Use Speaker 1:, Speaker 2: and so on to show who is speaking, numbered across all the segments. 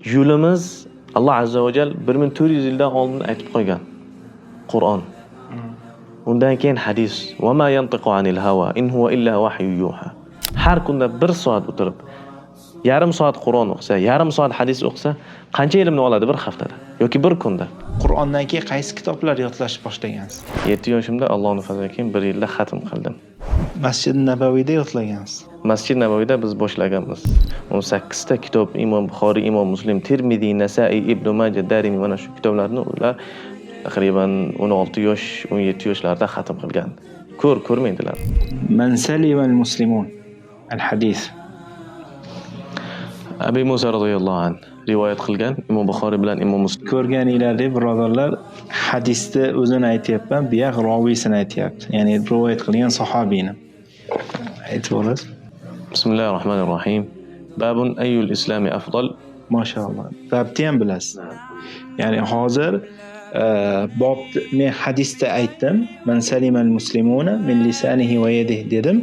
Speaker 1: Yo'limiz Alloh azza va jal 1400 yildan oldin aytib qo'ygan Qur'on. Undan keyin hadis. Va ma yantiqu anil hawa in huwa illa vahyu yuha. Har kunda 1 soat o'tirib, yarim soat Qur'on o'qisa, yarim soat hadis o'qisa, qancha ilmni oladi bir haftada yoki bir kunda?
Speaker 2: Qur'ondan keyin qaysi kitoblar yodlashni boshlagansiz?
Speaker 1: 7 yoshimda Allohning fazliga keyin 1 yilda xatm qildim.
Speaker 2: Masjid Nabaviyda yodlagansiz.
Speaker 1: Masjid Nabaviyda biz boshlaganmiz. 18 ta kitob Imom Buxoriy, Imom Muslim, Termiziy, Nasaiy, Ibn Majah, Darimi mana shu kitoblarni ular taqriban 16 yosh, 17 yoshlarda xatm qilgan. Ko'rmaydilar.
Speaker 2: Man salima al-muslimun al-hadis.
Speaker 1: Abi Musa radhiyallohu anh rivoyat qilgan Imom Buxoriy bilan Imom Muslim.
Speaker 2: Ko'rganinglardek birodarlar, hadisni o'zini aytyapman, bu yoq roviysini aytyapti. Ya'ni rivoyat qilgan sahobiyni. Aytib olasiz.
Speaker 1: Bismillahirrohmanirrohim. Babun ayyul islami afdal.
Speaker 2: Mashalloh. Babni ham bilasiz. Ya'ni hozir bob men hadisda aytdim, man salimal muslimuna min lisanihi va yadihi dedim.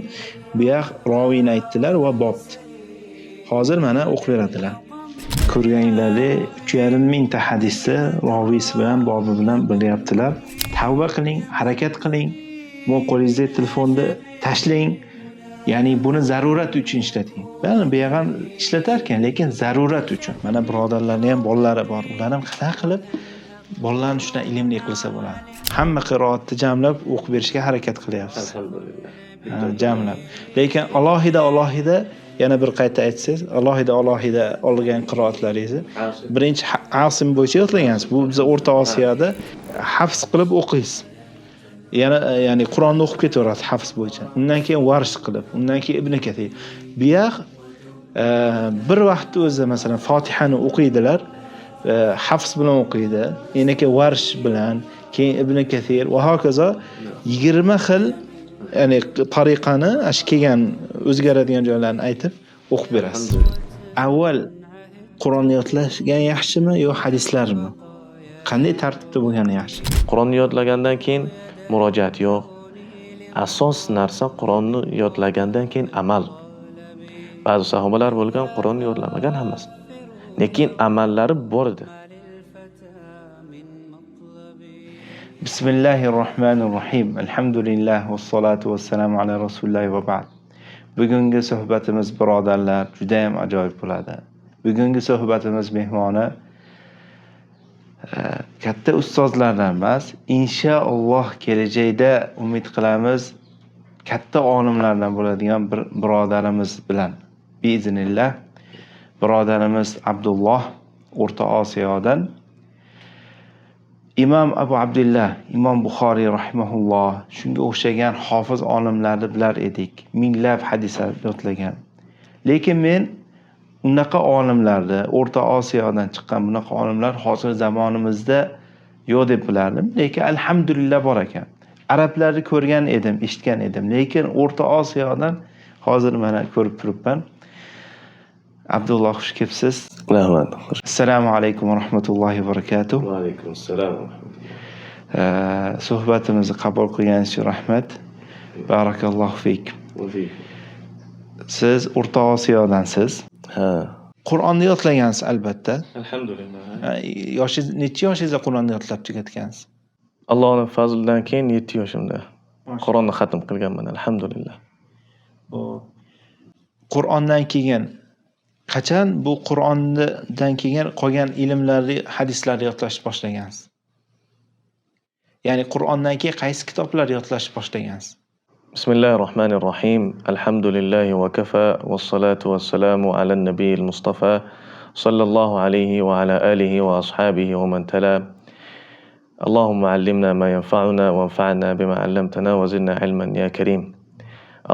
Speaker 2: Bu yoq roviyni aytdilar va bobni. Hozir mana o'qib beradilar. Ko'rganinglardek 3,5 mingta hadisni roviysi bilan, bobi bilan bilyaptilar. Tavba qiling, harakat qiling. Bu qo'lingizdagi telefonni tashlang. Ya'ni buni zarurat uchun ishlating. Ba'zan bu yoq ham ishlatar ekan, lekin zarurat uchun. Mana birodarlarning ham bolalari bor. Ular ham qanaqa qilib bolalarni shunday ilmli qilsa bo'ladi. Hamma qiroatni jamlab o'qib berishga harakat qilyapsiz.
Speaker 1: Alhamdulillah.
Speaker 2: Jamlab. Lekin alohida alohida yana bir qayta aytsangiz, alohida alohida olgan qiroatlaringizni birinchi Asim bo'yicha yodlagansiz. Bu biz O'rta Osiyoda hafz qilib o'qiysiz. Yana ya'ni Qur'onni o'qib ketaverasiz hafz bo'yicha. Undan keyin Varsh qilib, undan keyin Ibn Kathir. Bu yoq bir vaqtda o'zi masalan Fotihani o'qiydilar, hafz bilan o'qiydi, yana keyin Varsh bilan, keyin Ibn Kathir va hokazo 20 xil ya'ni tariqani ash kelgan o'zgaradigan joylarni aytib o'qib berasiz. Avval Qur'onni yodlashgan yaxshimi yo hadislarmi? Qanday tartibda bo'lgani yaxshi?
Speaker 1: Qur'onni yodlagandan keyin murojaat yo'q. Asos narsa Qur'onni yodlagandan keyin amal. Ba'zi sahobalar bo'lgan, Qur'onni yodlamagan hammasi. Lekin amallari bor edi.
Speaker 2: Bismillahirrohmanirrohim. Alhamdulillah vassalatu vassalamu ala rasulillah va ba'd. Bugungi suhbatimiz birodarlar juda ham ajoyib bo'ladi. Bugungi suhbatimiz mehmoni katta ustozlardan emas, inshaalloh kelajakda umid qilamiz katta olimlardan bo'ladigan bir birodarimiz bilan biiznillah. Birodarimiz Abdulloh O'rta Osiyodan. Imom Abu Abdullah, Imom Buxoriy rahimahulloh shunga o'xshagan hofiz olimlarni bilar edik. Minglab hadislar yodlagan. Lekin men unaqa olimlarni, O'rta Osiyodan chiqqan bunaqa olimlar hozir zamonimizda yo'q deb bilardim. Lekin alhamdulillah bor ekan. Arablarni ko'rgan edim, eshitgan edim. Lekin O'rta Osiyodan hozir mana ko'rib turibman. Abdulloh, xush kelibsiz.
Speaker 1: Rahmat.
Speaker 2: Assalomu alaykum va rahmatullohi va barakatuh.
Speaker 1: Va alaykum assalom va rahmatulloh.
Speaker 2: Suhbatimizni qabul qilganingiz uchun rahmat. Barakallohu fik. Siz O'rta Osiyodansiz.
Speaker 1: Ha.
Speaker 2: Qur'onni yodlagansiz albatta.
Speaker 1: Alhamdulillah.
Speaker 2: Yoshingiz necha yoshingizda Qur'onni yodlab tugatgansiz?
Speaker 1: Allohning fazlidan keyin 7 yoshimda Qur'onni xatm qilganman, alhamdulillah.
Speaker 2: Bu Qur'ondan keyin qachon bu Qur'ondan keyin qolgan ilmlarni, hadislarni yodlashni boshlagansiz? Ya'ni Qur'ondan keyin qaysi kitoblar yodlashni boshlagansiz?
Speaker 1: Bismillahirrohmanirrohim. Alhamdulillahi va kafa vassalatu vassalamu ala nabiyil Mustafa sallallohu alayhi va ala alihi va ashabihi va man tala. Allohumma allimna ma yanfa'una wanfa'na bima 'allamtana wa zidna ilman ya karim.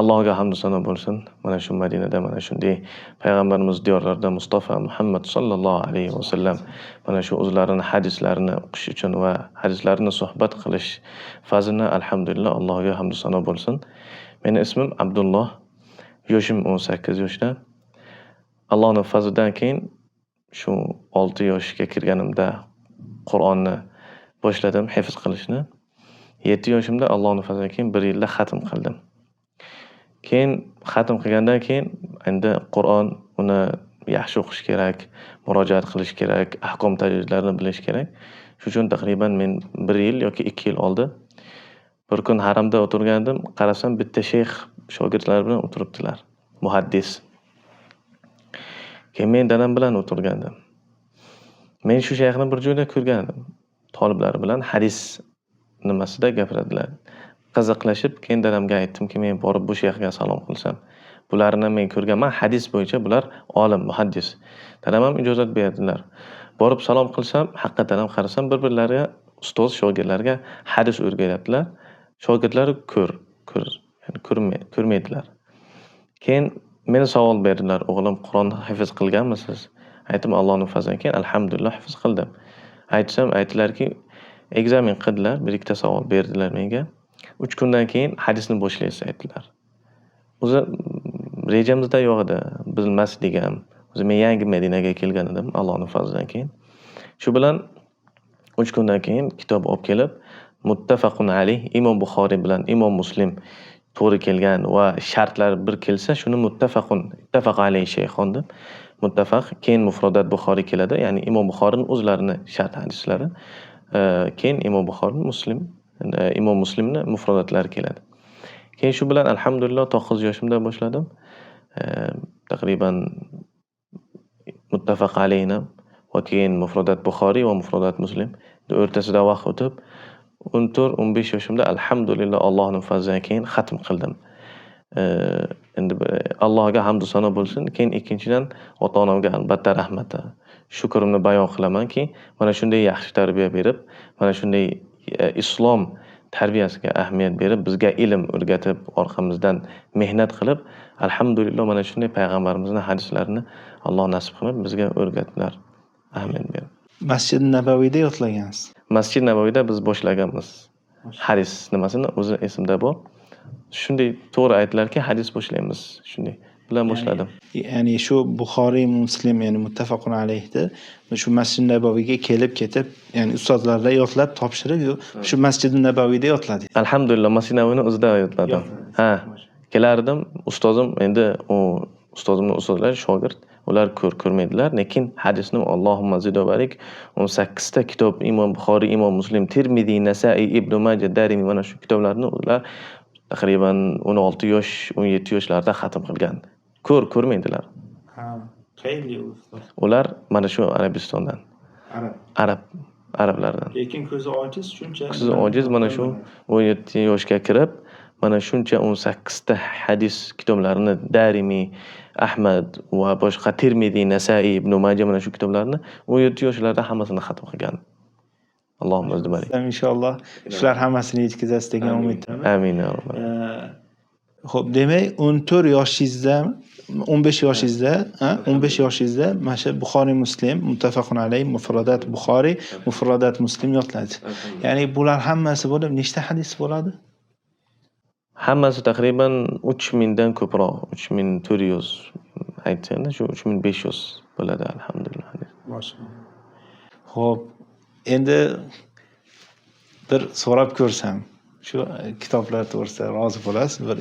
Speaker 1: Allohga hamd va sano bo'lsin. Mana shu Madinada, mana shunday payg'ambarimiz diyorlarida Mustafa Muhammad sallallohu alayhi va sallam mana shu o'zlarining hadislarini o'qish uchun va hadislarini suhbat qilish fazlini alhamdulillah Allohga hamd va sano bo'lsin. Meni ismim Abdulloh, yoshim 18 yoshda. Allohning fazlidan keyin shu 6 yoshga kirganimda Qur'onni boshladim hifz qilishni. 7 yoshimda Allohning fazlidan keyin 1 yilda xatm qildim. Keyin xatm qilgandan keyin endi Qur'on uni yaxshi o'qish kerak, murojaat qilish kerak, ahkom tajvidlarini bilish kerak. Shu uchun taqriban men 1 yil yoki 2 yil oldi. Bir kun haramda o'tirgandim, qarasam bitta sheyx shogirdlari bilan o'tiribdilar, muhaddis. Keyin men dadam bilan o'tirgandim. Men shu shayxni bir joyda ko'rgandim. Toliblari bilan hadis nimasida gapiradilar. Qiziqlashib, keyin dadamga aytdimki, men borib bu shayxga salom qilsam. Bularni men ko'rganman, hadis bo'yicha bular olim, muhaddis. Dadam ham ijozat berdilar. Borib salom qilsam, haqiqatan ham qarasam, bir-birlariga ustoz shogirdlarga hadis o'rgatyaptilar. Shogirdlar ko'rmaydilar. Keyin meni savol berdilar, o'g'lim Qur'on hifz qilganmisiz? Aytdim, Allohning fazlidan keyin alhamdulillah hifz qildim. Aytsam, aytdilarki, ekzamen qildilar, bir ikkita savol berdilar menga. 3 kundan keyin hadisni boshlaysiz aytdilar. O'zi rejamizda yo'q edi, bilmasdik ham. O'zi men yangi Madinaga kelgan edim, Allohning fazlidan keyin. Shu bilan 3 kundan keyin kitob olib kelib, muttafaqun alayh, Imom Buxoriy bilan Imom Muslim to'g'ri kelgan va shartlar bir kelsa, shuni muttafaqun, ittafaqa alayhi shayxon deb muttafaq, keyin mufrodat Buxoriy keladi, ya'ni Imom Buxoriyning o'zlarini shart hadislari, keyin Imom Buxoriy, Muslim, Imom Muslimni mufrodatlari keladi. Keyin shu bilan alhamdulillah 9 yoshimda boshladim. Taqriban muttafaq alayhni va keyin mufrodat Buxoriy va mufrodat Muslim o'rtasida vaqt o'tib 14-15 yoshimda alhamdulillah Allohning fazlidan keyin xatm qildim. Endi Allohga hamd va sano bo'lsin. Keyin ikkinchidan ota-onamga albatta rahmat, shukrimni bayon qilamanki, mana shunday yaxshi tarbiya berib, mana shunday islom tarbiyasiga ahamiyat berib, bizga ilm o'rgatib, orqamizdan mehnat qilib, alhamdulillah mana shunday payg'ambarimizning hadislarini Alloh nasib qilib bizga o'rgatdilar, ahamiyat berib.
Speaker 2: Masjid Nabaviyda yodlagansiz.
Speaker 1: Masjid Nabaviyda biz boshlaganmiz. Hadis nimasini o'zi esimda bor. Shunday to'g'ri aytdilarki, hadis boshlaymiz. Shunday bilan boshladim.
Speaker 2: Ya'ni shu Buxoriy, Muslim, ya'ni muttafaqun alayhda shu Masjid Nabaviyga kelib ketib, ya'ni ustozlardan yodlab topshirib, shu Masjid Nabaviyda yodladik.
Speaker 1: Alhamdulillah, Masjid Nabaviyni o'zida yodladim. Ha, kelardim, ustozim endi u ustozimning ustozlari shogird, ular ko'rmaydilar, lekin hadisni Allohumma zid va barik 18 ta kitob Imom Buxoriy, Imom Muslim, Termiziy, Nasaiy, Ibn Majah, Darimi mana shu kitoblarni ular taqriban 16 yosh, 17 yoshlarda xatm qilgan. Ko'rmaydilar.
Speaker 2: Ha, qayerlik ustoz?
Speaker 1: Ular mana shu Arabistondan.
Speaker 2: Arab.
Speaker 1: Arablardan.
Speaker 2: Lekin ko'zi ojiz shuncha.
Speaker 1: Ko'zi ojiz mana shu 17 yoshga kirib, mana shuncha 18 ta hadis kitoblarini Darimi, Ahmad va boshqa Termiziy, Nasaiy, Ibn Majah mana shu kitoblarni 17 yoshlarda hammasini xatm qilgan. Allohim o'zi barik.
Speaker 2: Inshaalloh shular hammasini yetkazasiz degan umiddaman.
Speaker 1: Amin ya Rabbal.
Speaker 2: Xo'p, demak 14 yoshingizda, 15 yoshingizda, 15 yoshingizda mana shu Buxoriy, Muslim, muttafaqun alayh, mufradat Buxoriy, mufradat Muslim yodladi. Ya'ni bular hammasi bo'lib nechta hadis bo'ladi?
Speaker 1: Hammasi taqriban 3000 dan ko'proq, 3400 aytsangda shu 3500 bo'ladi alhamdulillah.
Speaker 2: Mashalloh. Xo'p, endi bir so'rab ko'rsam, shu kitoblar to'g'risida rozi bo'lasiz, bir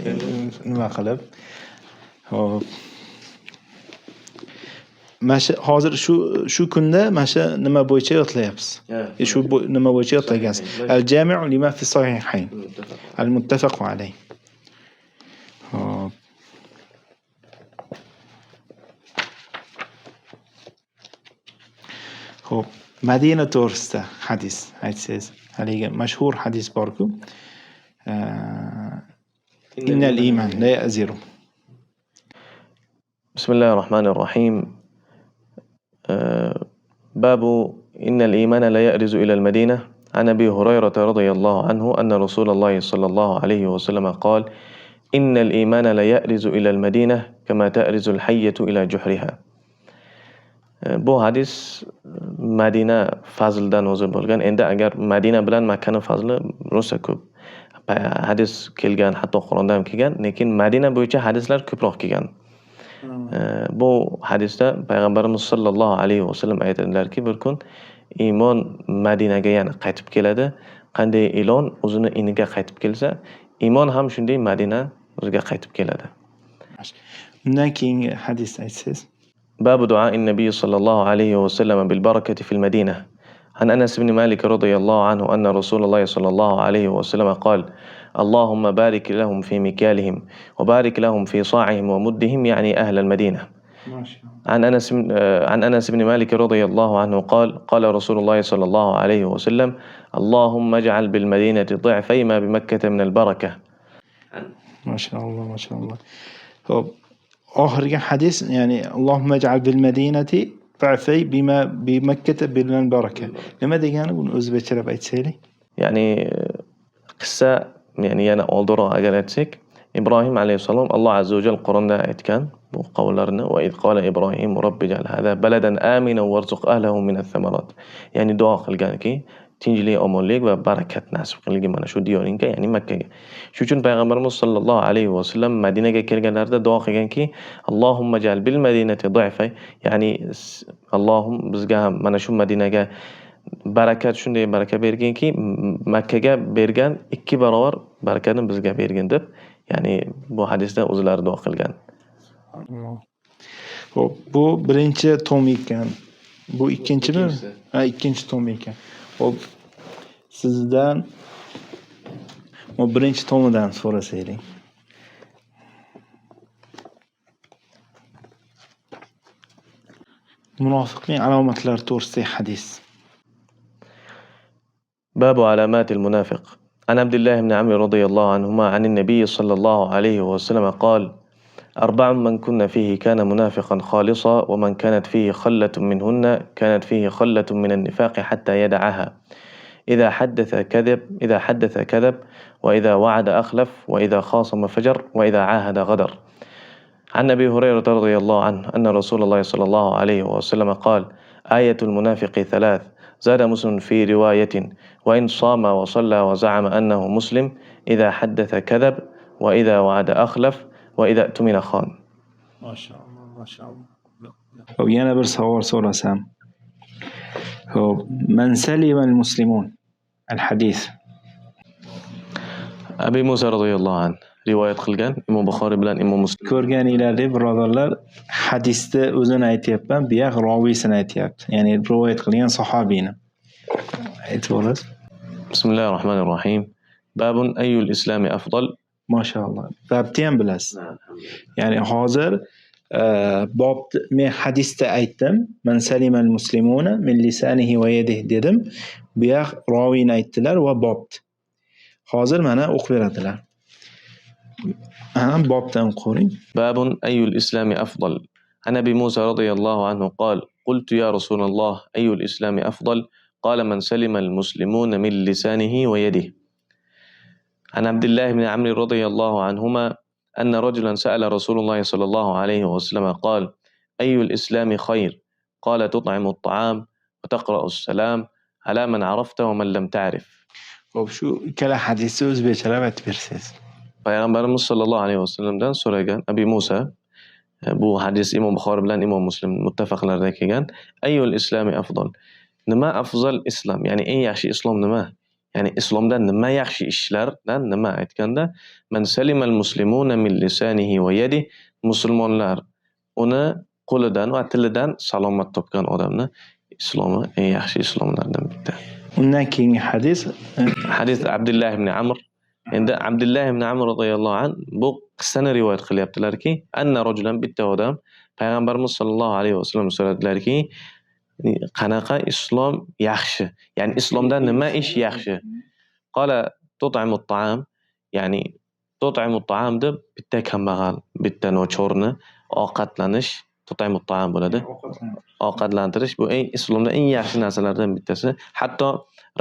Speaker 2: nima qilib. Xo'p. Mana shu hozir shu kunda mana shu nima bo'yicha yodlayapsiz? Shu nima bo'yicha yodlagansiz? Al-jami'u lima fi sahihayn. Al-muttafaqu alayh. Xo'p. Xo'p, Madina to'g'risida hadis aytsangiz, haligi mashhur hadis bor-ku. Innal iman la ya'ziru.
Speaker 1: Bismillahirrohmanirrohim. Babu innal imana la ya'rizu ila al-Madina. An Abi Hurayrata radhiyallohu anhu anna Rasululloh sallallohu alayhi va sallam qala innal imana la ya'rizu ila al-Madina kama ta'rizu al-hayyatu ila juhriha. Bu hadis Madina fazlidan nozil bo'lgan. Endi agar Madina bilan Makkani fazli rosa ko'p. Hadis kelgan, hatto Qur'onda ham kelgan, lekin Madina bo'yicha hadislar ko'proq kelgan. Bu hadisda payg'ambarimiz sollallohu alayhi vasallam aytadilarki, bir kun iymon Madinaga yana qaytib keladi. Qanday ilon o'zini iniga qaytib kelsa, iymon ham shunday Madina o'ziga qaytib keladi.
Speaker 2: Undan keyingi hadis aytsangiz.
Speaker 1: باب دعاء النبي صلى الله عليه وسلم بالبركة في المدينة. عن أنس بن مالك رضي الله عنه أن رسول الله صلى الله عليه وسلم قال: اللهم بارك لهم في مكيالهم وبارك لهم في صاعهم ومدهم، يعني أهل المدينة. عن أنس بن مالك رضي الله عنه قال: قال رسول الله صلى الله عليه وسلم: اللهم اجعل بالمدينة ضعفي ما بمكة من البركة.
Speaker 2: ما شاء الله ما شاء الله. Xo'p, oxirgi hadis, ya'ni Allohumma ij'al bil madinati ضعفي bima bi Makkata bil baraka. Nima degani buni o'zbekchalab aytsaylik?
Speaker 1: Ya'ni qissa, ya'ni yana oldinroq agar aytsak, Ibrohim alayhissalom Alloh azza va jalla Qur'onda aytgan bu qavllarni: va iz qala Ibrohim robbi ij'al hada baladan amina warzuq ahlihi min ath-thamarat. Ya'ni duo qilganki, tinchlik, omonlik va barakat nasib qilgin mana shu diyoringga, ya'ni Makkaga. Shuning uchun payg'ambarimiz sallallohu alayhi va sallam Madinaga kelganlarida duo qilganki, Allohumma ij'al bil madinati du'fa, ya'ni Allohim bizga ham mana shu Madinaga barakat, shunday baraka berginki, Makkaga bergan 2 barobar barakatni bizga bergin deb, ya'ni bu hadisda o'zlari duo qilgan.
Speaker 2: Xo'p, bu birinchi tom ekan. Bu ikkinchimi? Ha, ikkinchi tom ekan. Xo'p, sizdan bu birinchi tomidan so'rasaylik. Munofiqning alomatlari to'g'risidagi hadis.
Speaker 1: باب علامات المنافق. عن عبد الله بن عمرو رضي الله عنهما عن النبي صلى الله عليه وسلم قال: أربع من كن فيه كان منافقا خالصا، ومن كانت فيه خلة منهن كانت فيه خلة من النفاق حتى يدعها. إذا حدث كذب، إذا حدث كذب، وإذا وعد أخلف، وإذا خاصم فجر، وإذا عاهد غدر. عن أبي هريرة رضي الله عنه أن رسول الله صلى الله عليه وسلم قال: آية المنافق ثلاث. زاد مسلم في رواية: وإن صام وصلى وزعم أنه مسلم، إذا حدث كذب، وإذا وعد أخلف، وإذا اؤتمن خان.
Speaker 2: ما شاء الله ما شاء الله. Xo'p, yana bir savol so'rasam. Xo'p, man salima al-muslimun al-hadis.
Speaker 1: Abi Musa radhiyallohu anhu rivoyat qilgan, Imom Buxoriy bilan Imom Muslim.
Speaker 2: Ko'rganinglardek birodarlar, hadisni o'zini aytyapman, bu yoq roviysini aytyapti. Ya'ni rivoyat qilgan sahobiyni. Aytib olasiz.
Speaker 1: Bismillahirrohmanirrohim. Babun ayyul islami afdal.
Speaker 2: Mashallah. Babni ham bilasiz. Ya'ni hozir bob men hadisda aytdim, man salimal muslimuna min lisanihi va yadihi dedim. Bu yoq roviyni aytdilar va bobni. Hozir mana o'qib beradilar. Ha, bobdan qo'ring.
Speaker 1: Babun ayyul islami afdal. An Abi Musa radhiyallohu anhu qala: qultu ya Rasululloh ayyul islami afdal? Qala man salima al-muslimuna min lisanihi wa yadihi. An Abdullah ibn Amr radhiyallohu anhuma أن رجلا سأل رسول الله صلى الله عليه وسلم قال: أي الإسلام خير؟ قال: تطعم الطعام وتقرأ السلام على من عرفت ومن لم تعرف.
Speaker 2: Xo'p, shu ikkala hadisni o'zbekchalab aytib bersangiz.
Speaker 1: Payg'ambarimiz sollallohu alayhi vasallamdan so'ragan Abi Musa, bu hadis Imom Buxoriy bilan Imom Muslim muttafaqlarida kelgan. Ayyul islami afdal? Nima afzal islom? Ya'ni eng yaxshi islom nima? Ya'ni islomda nima yaxshi ishlardan nima aytganda, man salimal muslimuna min lisanihi va yadihi, musulmonlar uni qo'lidan va tilidan salomat topgan odamni islomi eng yaxshi islomlardan bitta.
Speaker 2: Undan keyingi hadis,
Speaker 1: hadis Abdullah ibn Amr. Endi Abdullah ibn Amr radhiyallohu anhu bu qissani rivoyat qilyaptilarki, anna rajulan, bitta odam payg'ambarimiz sollallohu alayhi vasallam so'radilarki, qanaqa islom yaxshi? Ya'ni islomda nima ish yaxshi? Qala tut'imu at-ta'am, ya'ni tut'imu at-ta'am deb bitta kambag'al, bitta nochorni ovqatlanish tut'imu at-ta'am bo'ladi. Ovqatlantirish bu eng islomda eng yaxshi narsalardan bittasi. Hatto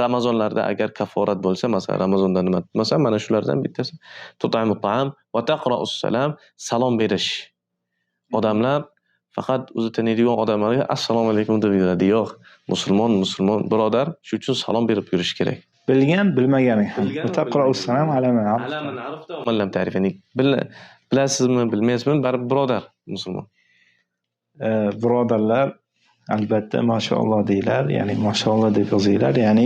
Speaker 1: Ramazonlarda agar kaforat bo'lsa, masalan Ramazonda nima tutmasa, mana shulardan bittasi tut'imu at-ta'am va taqra'us salam, salom berish. Odamlar faqat o'zi taniydigan odamlarga assalomu alaykum deb yuradi. Yo'q, musulmon musulmon birodar, shu uchun salom berib yurish kerak.
Speaker 2: Bilgan bilmaganing ham. Taqra'us salam ala man arafta.
Speaker 1: Ala man arafta va man lam ta'rif. Ya'ni bilasizmi, bilmaysizmi, baribir birodar musulmon.
Speaker 2: Birodarlar albatta mashalloh deylar, ya'ni mashalloh deb yozinglar, ya'ni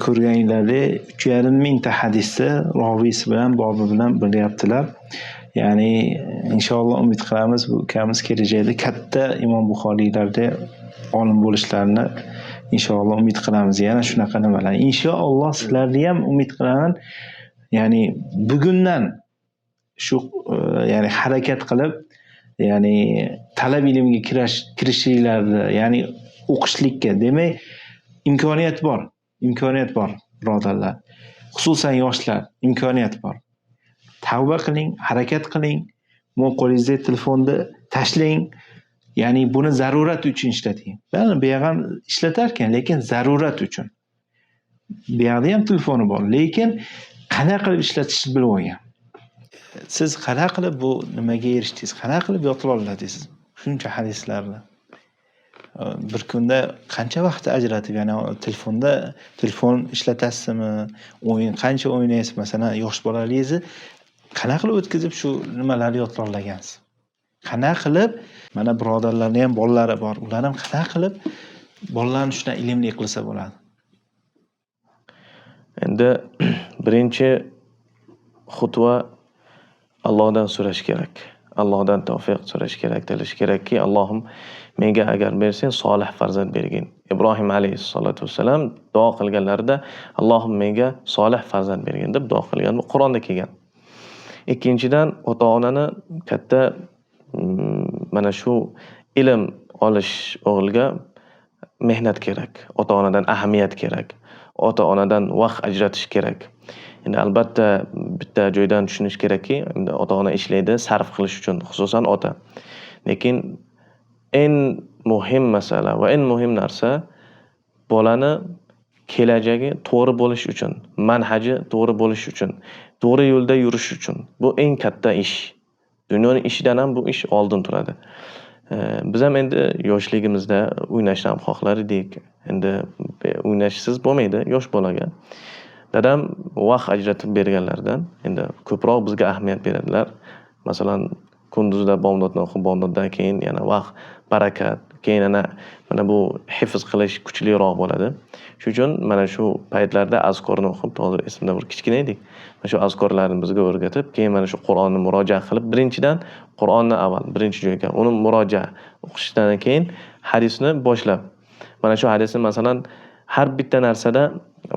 Speaker 2: ko'rganinglardek 3,5 mingta hadisni roviysi bilan, bobi bilan bilyaptilar. Ya'ni inshaalloh umid qilamiz bu ukamiz kelajakda katta Imom Buxoriylarda olim bo'lishlarini inshaalloh umid qilamiz. Yana shunaqa nimalar. Inshaalloh sizlarni ham umid qilaman. Ya'ni bugundan shu ya'ni harakat qilib, ya'ni talab ilmiga kirishinglarni, ya'ni o'qishlikka, demak imkoniyat bor. Imkoniyat bor, birodarlar. Xususan yoshlar, imkoniyat bor. Tavba qiling, harakat qiling. Bu qo'lingizdagi telefonni tashlang. Ya'ni buni zarurat uchun ishlating. Ba'zan bu yoq ham ishlatar ekan, lekin zarurat uchun. Bu yoqda ham telefoni bor, lekin qanaqa qilib ishlatishni bilib olgan. Siz qanaqa qilib bu nimaga erishdingiz? Qanaqa qilib yodlab oladingiz shuncha hadislarni? Bir kunda qancha vaqt ajratib, ya'ni telefonda telefon ishlatasizmi? O'yin qancha o'ynaysiz? Masalan, yosh bolalaringizni qanaqa qilib o'tkazib shu nimalarni yodlab olagansiz? Qanaqa qilib, mana birodarlarning ham bolalari bor, ular ham qanaqa qilib bolalarni shunday ilmli qilsa bo'ladi?
Speaker 1: Endi birinchi xutba Allohdan so'rash kerak. Allohdan tavfiq so'rash kerak, tilash kerakki, Allohim menga agar bersang solih farzand bergin. Ibrohim alayhissalatu vassalam duo qilganlarida Allohim menga solih farzand bergin deb duo qilgan. Bu Qur'onda kelgan. Ikkinchidan, ota-onani katta mana shu ilm olish o'g'ilga mehnat kerak. Ota-onadan ahamiyat kerak. Ota-onadan vaqt ajratish kerak. Endi albatta bitta joydan tushunish kerakki, endi ota-ona ishlaydi sarf qilish uchun, xususan ota. Lekin eng muhim masala va eng muhim narsa bolani kelajagi to'g'ri bo'lish uchun, manhaji to'g'ri bo'lish uchun, to'g'ri yo'lda yurish uchun. Bu eng katta ish. Dunyoning ishidan ham bu ish oldin turadi. Biz ham endi yoshligimizda o'ynashni ham xohlar edik. Endi o'ynashsiz bo'lmaydi yosh bolaga. Dadam vaqt ajratib berganlaridan endi ko'proq bizga ahamiyat beradilar. Masalan, kunduzda bomdodni o'qib, bomdoddan keyin yana vaqt, barakat, keyin yana mana bu hifz qilish kuchliroq bo'ladi. Shuning uchun mana shu paytlarda azkorni o'qib, hozir esimda bir kichkina edik. Mana shu azkorlarni bizga o'rgatib, keyin mana shu Qur'onni murojaat qilib, birinchidan Qur'onni avval birinchi joyga, uni murojaat o'qishdan keyin hadisni boshlab, mana shu hadisni masalan har bitta narsada,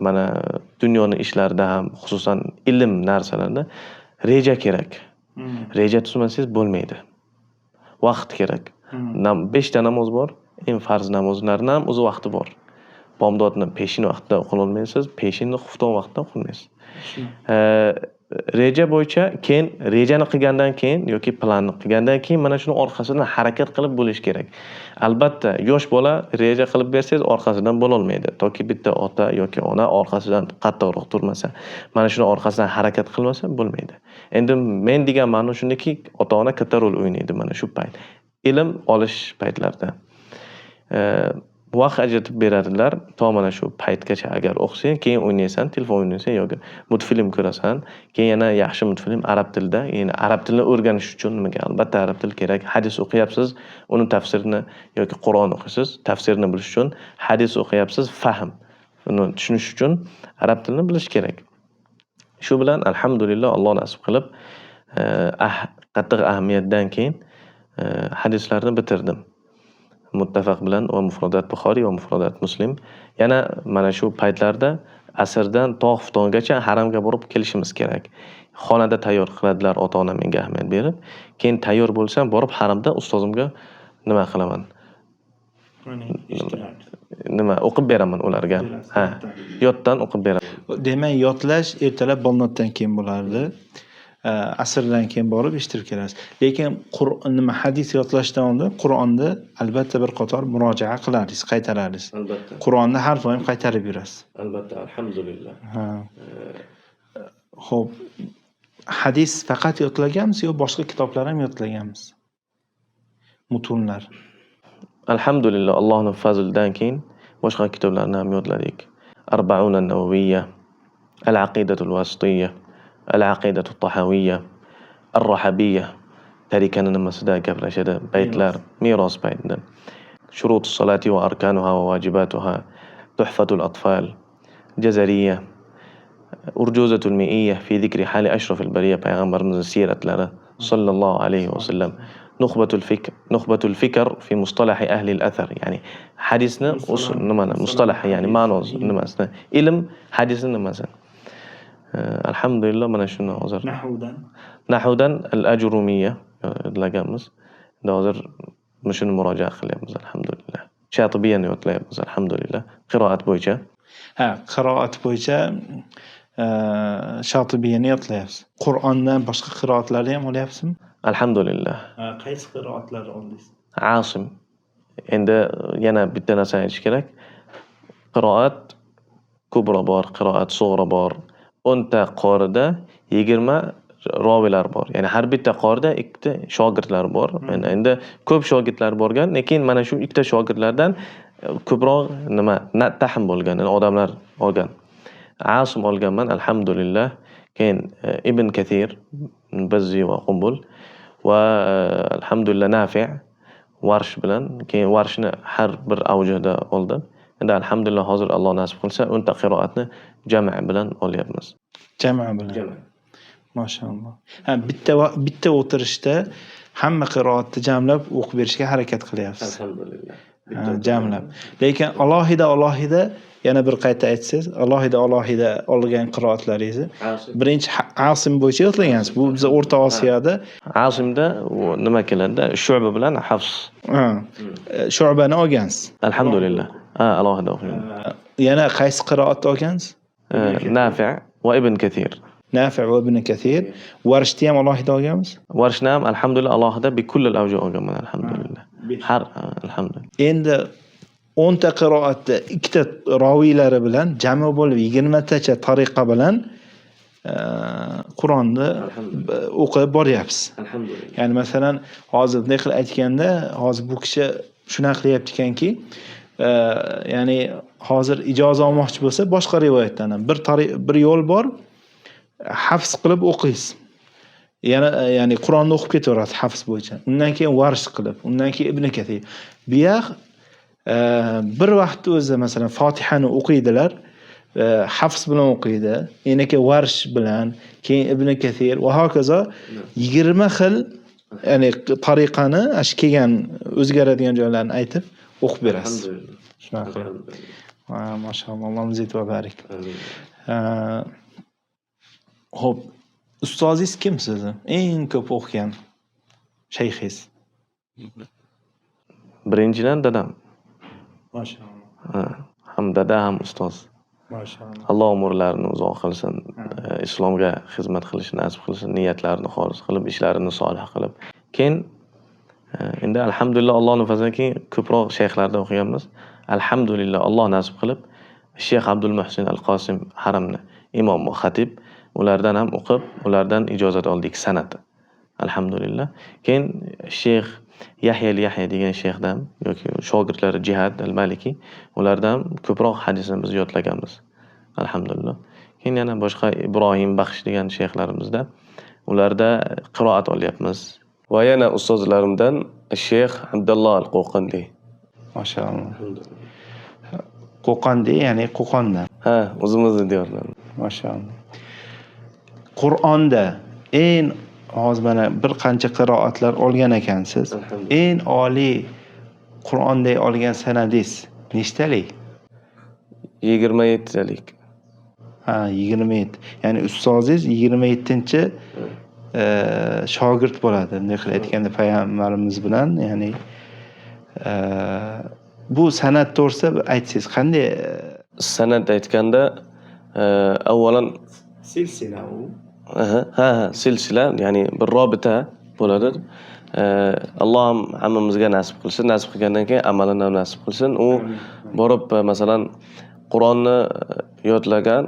Speaker 1: mana dunyoni ishlarida ham, xususan ilm narsalarida reja kerak. Reja tuzmasangiz bo'lmaydi. Vaqt kerak. 5 ta namoz bor, eng farz namozlarni ham o'z vaqti bor. Bomdodni peshin vaqtida o'qilolmaysiz, peshinni xufton vaqtida o'qilmaysiz. Reja bo'yicha keyin rejani qilgandan keyin yoki planni qilgandan keyin mana shuni orqasidan harakat qilib bo'lish kerak. Albatta, yosh bola reja qilib bersangiz orqasidan bo'la olmaydi. Toki bitta ota yoki ona orqasidan qattiqroq turmasa, mana shuni orqasidan harakat qilmasa bo'lmaydi. Endi men degan ma'no shundaki, ota-ona katta rol o'ynaydi mana shu payt. Ilm olish paytlarida. Vaqt ajratib beradilar, to mana shu paytgacha agar o'qisang, keyin o'ynaysan, telefon o'ynaysan yoki multfilm ko'rasan, keyin yana yaxshi multfilm arab tilida, ya'ni arab tilini o'rganish uchun nimaga? Albatta arab tili kerak. Hadis o'qiyapsiz, uni tafsirini yoki Qur'on o'qiysiz, tafsirini bilish uchun, hadis o'qiyapsiz, fahm, uni tushunish uchun arab tilini bilish kerak. Shu bilan alhamdulillah Alloh nasib qilib, qattiq ahamiyatdan keyin hadislarni bitirdim. Muttafaq bilan va mufradat Buxoriy va mufradat Muslim. Yana mana shu paytlarda asrdan to xuftongacha haramga borib kelishimiz kerak. Xonada tayyor qiladilar ota-ona menga ahamiyat berib. Keyin tayyor bo'lsam borib haramda ustozimga nima qilaman? Nima o'qib beraman ularga. Ha, yoddan o'qib beraman.
Speaker 2: Demak, yodlash ertalab bomdoddan keyin bo'lardi. Asrdan keyin borib eshittirib kelasiz. Lekin nima hadis yodlashdan oldin Qur'onni albatta bir qator murojaat qilardingiz, qaytarardingiz.
Speaker 1: Albatta.
Speaker 2: Qur'onni har doim qaytarib yurasiz.
Speaker 1: Albatta, alhamdulillah.
Speaker 2: Ha. Xo'p, hadis faqat yodlaganmiz yo boshqa kitoblar ham yodlaganmiz? Mutunlar.
Speaker 1: Alhamdulillah, Allohning fazlidan keyin boshqa kitoblarni ham yodladik. Arba'un an-Nawawiyya, Al-Aqidatul Wasitiyya, Al-Aqidatul Tahawiyya, Ar-Rahabiyya tarikani nimasida gaplashadi, baytlar, meros baytida. Shurutus salati va arkanuha va vajibatuha, Tuhfatul Atfal, Jazariyya, Urjuzatul Mi'iyya fi zikri hali ashrafil bariyya, payg'ambarimizning siratlari, Sallallohu alayhi vasallam. Nukhbatul fikr, nukhbatul fikr fi mustalahi ahli al-athar. Ya'ni hadisni nimani mustalah, ya'ni ma'nosi nimasini, ilm hadisni nimasi. Alhamdulillah, mana shuni hozir nahvdan al-ajrumiyya yodlaganmiz. Endi hozir shuni murojaat qilyapmiz, alhamdulillah. Shatibiyani yodlayapmiz, alhamdulillah. Qiroat bo'yicha.
Speaker 2: Ha, qiroat bo'yicha Shatibiyani yodlayapsiz. Qur'ondan boshqa qiroatlarni ham olyapsizmi?
Speaker 1: Alhamdulillah.
Speaker 2: Qaysi qiroatlarni oldingiz?
Speaker 1: Asim. Endi yana bitta narsani aytish kerak. Qiroat kubro bor, qiroat sug'ra bor. 10 ta qorida 20 roviylar bor. Ya'ni har bitta qorida ikkita shogirdlar bor. Endi ko'p shogirdlar borgan, lekin mana shu ikkita shogirdlardan ko'proq nima tahm bo'lgan, ya'ni odamlar olgan. Asim olganman, alhamdulillah. Keyin Ibn Kathir, Bazzi va Qumbul va alhamdulillah Nafi' Varsh bilan, keyin Varshni har bir avjida oldim. Endi alhamdulillah hozir Alloh nasib qilsa 10 ta qiroatni jam' bilan olyapmiz.
Speaker 2: Jam' bilan. Mashalloh. Ha, bitta o'tirishda hamma qiroatni jamlab o'qib berishga harakat qilyapsiz.
Speaker 1: Alhamdulillah.
Speaker 2: Jamlab. Lekin alohida alohida yana bir qayta aytsangiz, alohida alohida olgan qiroatlaringizni birinchi Asim bo'yicha yodlagansiz. Bu biz O'rta Osiyoda
Speaker 1: Asimda nima keladi? Shu'ba bilan Hafs.
Speaker 2: Ha. Shu'bani olgansiz.
Speaker 1: Alhamdulillah. Ha, alohida o'qigan.
Speaker 2: Yana qaysi qiroatni olgansiz?
Speaker 1: Nafi' va Ibn Kathir.
Speaker 2: Nafi' va Ibn Kathir. Varshni ham alohida olganmiz?
Speaker 1: Varshni ham alhamdulillah alohida bi kullil avjuh olganman, alhamdulillah. Har alhamdulillah.
Speaker 2: Endi 10 ta qiroatda ikkita roviylari bilan jami bo'lib 20 tacha tariqa bilan Qur'onni o'qib boryapsiz.
Speaker 1: Alhamdulillah.
Speaker 2: Ya'ni masalan hozir bunday qilib aytganda, hozir bu kishi shunaqa qilyapti ekanki, ya'ni hozir ijoza olmoqchi bo'lsa boshqa rivoyatdan ham bir yo'l bor, hafs qilib o'qiysiz. Yana ya'ni Qur'onni o'qib ketaverasiz hafs bo'yicha. Undan keyin Varsh qilib, undan keyin Ibn Kathir. Bu yoq bir vaqtda o'zi masalan Fotihani o'qiydilar, hafs bilan o'qiydi, yana keyin Varsh bilan, keyin Ibn Kathir va hokazo 20 xil ya'ni tariqani ash kelgan o'zgaradigan joylarni aytib o'qib berasiz.
Speaker 1: Alhamdulillah.
Speaker 2: Shunaqa qilib. Mashalloh, Allohim zid va barik. Xo'p, ustozingiz kim sizni? Eng ko'p o'qigan shayxingiz?
Speaker 1: Birinchidan dadam.
Speaker 2: Mashalloh.
Speaker 1: Ham dada ham ustoz.
Speaker 2: Mashalloh.
Speaker 1: Alloh umrlarini uzoq qilsin, islomga xizmat qilishni nasib qilsin, niyatlarini xolis qilib, ishlarini solih qilib. Keyin endi alhamdulillah Allohning fazlidan keyin ko'proq shayxlarda o'qiganmiz. Alhamdulillah Alloh nasib qilib Shayx Abdul Muhsin Al-Qosim haramni imom va xatib, ulardan ham o'qib, ulardan ijozat oldik san'at. Alhamdulillah. Keyin Shayx Yahya al-Yahya degan shayxdan yoki shogirdlari Jihad al-Maliki, ulardan ko'proq hadisni biz yodlaganmiz. Alhamdulillah. Keyin yana boshqa Ibrohim Baxsh degan shayxlarimizda, ularda qiroat olyapmiz. Va yana ustozlarimdan Shayx Abdulloh al-Qo'qandi.
Speaker 2: Mashalloh. Qo'qandi, ya'ni Qo'qondan.
Speaker 1: Ha, o'zimizni diyordan.
Speaker 2: Mashalloh. Qur'onda eng hozir mana bir qancha qiroatlar olgan ekansiz. Eng oliy Qur'onda olgan sanadingiz nechtalik?
Speaker 1: 27 talik.
Speaker 2: Ha, 27. Ya'ni ustozingiz 27-chi shogird bo'ladi. Bunday qilib aytganda payg'ambarimiz bilan, ya'ni bu san'at to'g'risida aytsangiz qanday?
Speaker 1: San'at aytganda, avvalan
Speaker 2: silsila u.
Speaker 1: Ha, silsila, ya'ni bir robita bo'ladi. Alloh ham hammamizga nasib qilsin, nasib qilgandan keyin amalini ham nasib qilsin. U borib masalan Qur'onni yodlagan,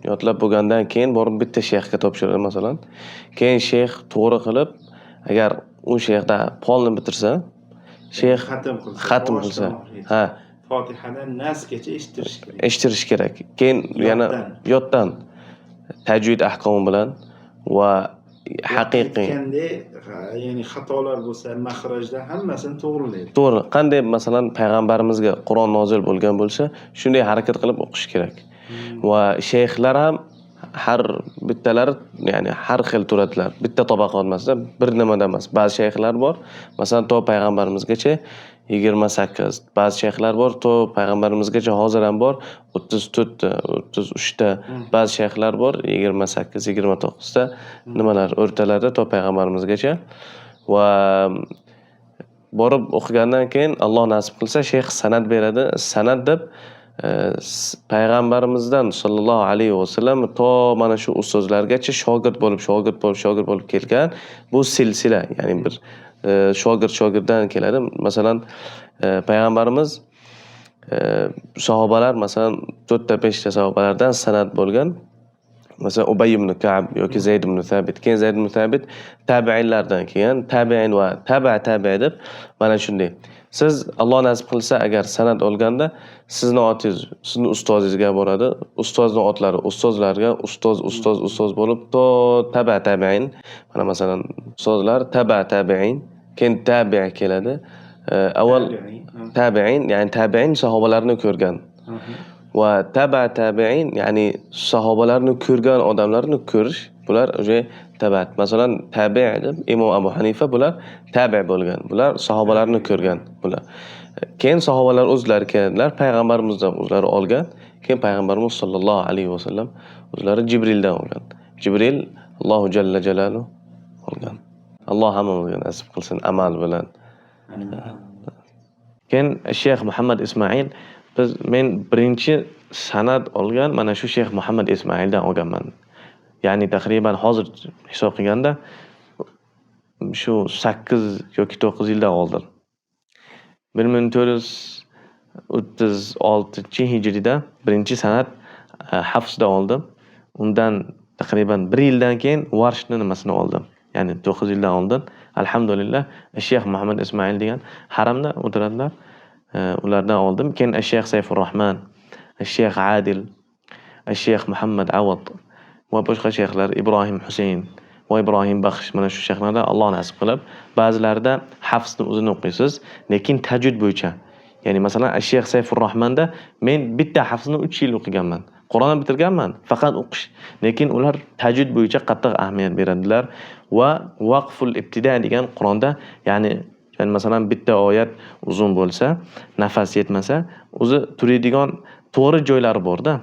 Speaker 1: yodlab bo'lgandan keyin borib bitta shayxga topshiradi masalan. Keyin shayx to'g'ri qilib, agar u shayxda polni bitirsa, shayx xatm qilsa, ha,
Speaker 2: Fotihadan Nasgacha eshittirish kerak.
Speaker 1: Eshittirish kerak. Keyin yana yoddan tajvid ahkomi bilan va haqiqiy
Speaker 2: aytganda, ya'ni xatolar bo'lsa, maxrajda hammasini to'g'rilaydi.
Speaker 1: To'g'ri. Qanday masalan payg'ambarimizga Qur'on nozil bo'lgan bo'lsa, shunday harakat qilib o'qish kerak. Va shayxlar ham Har bittalari, ya'ni har xil turadilar. Bitta tabaqa emasda, bir nimada emas. Ba'zi shayxlar bor, masalan, to payg'ambarimizgacha 28, ba'zi shayxlar bor, to payg'ambarimizgacha hozir ham bor 34 ta, 33 ta, ba'zi shayxlar bor 28, 29 ta nimalar o'rtalarda to payg'ambarimizgacha. Va borib o'qigandan keyin Alloh nasib qilsa shayx sanad beradi. Sanad deb payg'ambarimizdan sallallohu alayhi vasallam to mana shu ustozlargacha shogird bo'lib, shogird bo'lib, shogird bo'lib kelgan bu silsila, ya'ni bir shogird shogirddan keladi. Masalan, payg'ambarimiz sahobalar, masalan, 4 ta 5 ta sahobalardan sanad bo'lgan. Masalan, Ubay ibn Ka'b yoki Zayd ibn Thabit. Keyin Zayd ibn Thabit tabiinlardan kelgan, tabiin va taba tabi deb mana shunday. Siz Alloh nasib qilsa agar sanad olganda sizni otingiz sizni ustozingizga boradi. Ustozni otlari ustozlarga, ustoz, ustoz, ustoz bo'lib to taba tabiin. Mana masalan, ustozlar taba tabiin, keyin tabi keladi. Avval tabiin, ya'ni tabiin sahobalarni ko'rgan. Va taba tabiin, ya'ni sahobalarni ko'rgan odamlarni ko'rish, bular уже tabat. Masalan, tabi' deb Imom Abu Hanifa, bular tabi' bo'lgan. Bular sahobalarni ko'rgan bular. Keyin sahobalar o'zlari keladilar, payg'ambarimizdan o'zlari olgan. Keyin payg'ambarimiz sollallohu alayhi vasallam o'zlari Jibrildan olgan. Jibril Allohu jalla jalaluhu olgan. Alloh hammamizga nasib qilsin amal bilan. Keyin Shayx Muhammad Ismoil, men birinchi sanad olgan mana shu Shayx Muhammad Ismoildan olganman. Ya'ni taqriban hozir hisob qilganda shu 8 yoki 9 yildan oldin. 1436-hijriyda birinchi sanad Hafsda oldim. Undan taqriban 1 yildan keyin Varshni nimasini oldim. Ya'ni 9 yildan oldin. Alhamdulillah, Shayx Muhammad Ismoil degan haramda o'tiradilar. Ulardan oldim. Keyin Shayx Sayfur Rahman, Shayx Adil, Shayx Muhammad Avad va boshqa shayxlar, Ibrohim Husayn va Ibrohim Baxsh, mana shu shayxlardan Alloh nasib qilib, ba'zilarida Hafsni o'zini o'qiysiz, lekin tajvid bo'yicha. Ya'ni masalan, Shayx Sayfur Rahmanda men bitta Hafsni 3 yil o'qiganman. Qur'onni bitirganman, faqat o'qish. Lekin ular tajvid bo'yicha qattiq ahamiyat beradilar va vaqful ibtida degan Qur'onda, ya'ni masalan bitta oyat uzun bo'lsa, nafas yetmasa, o'zi turadigan to'g'ri joylari bor-da.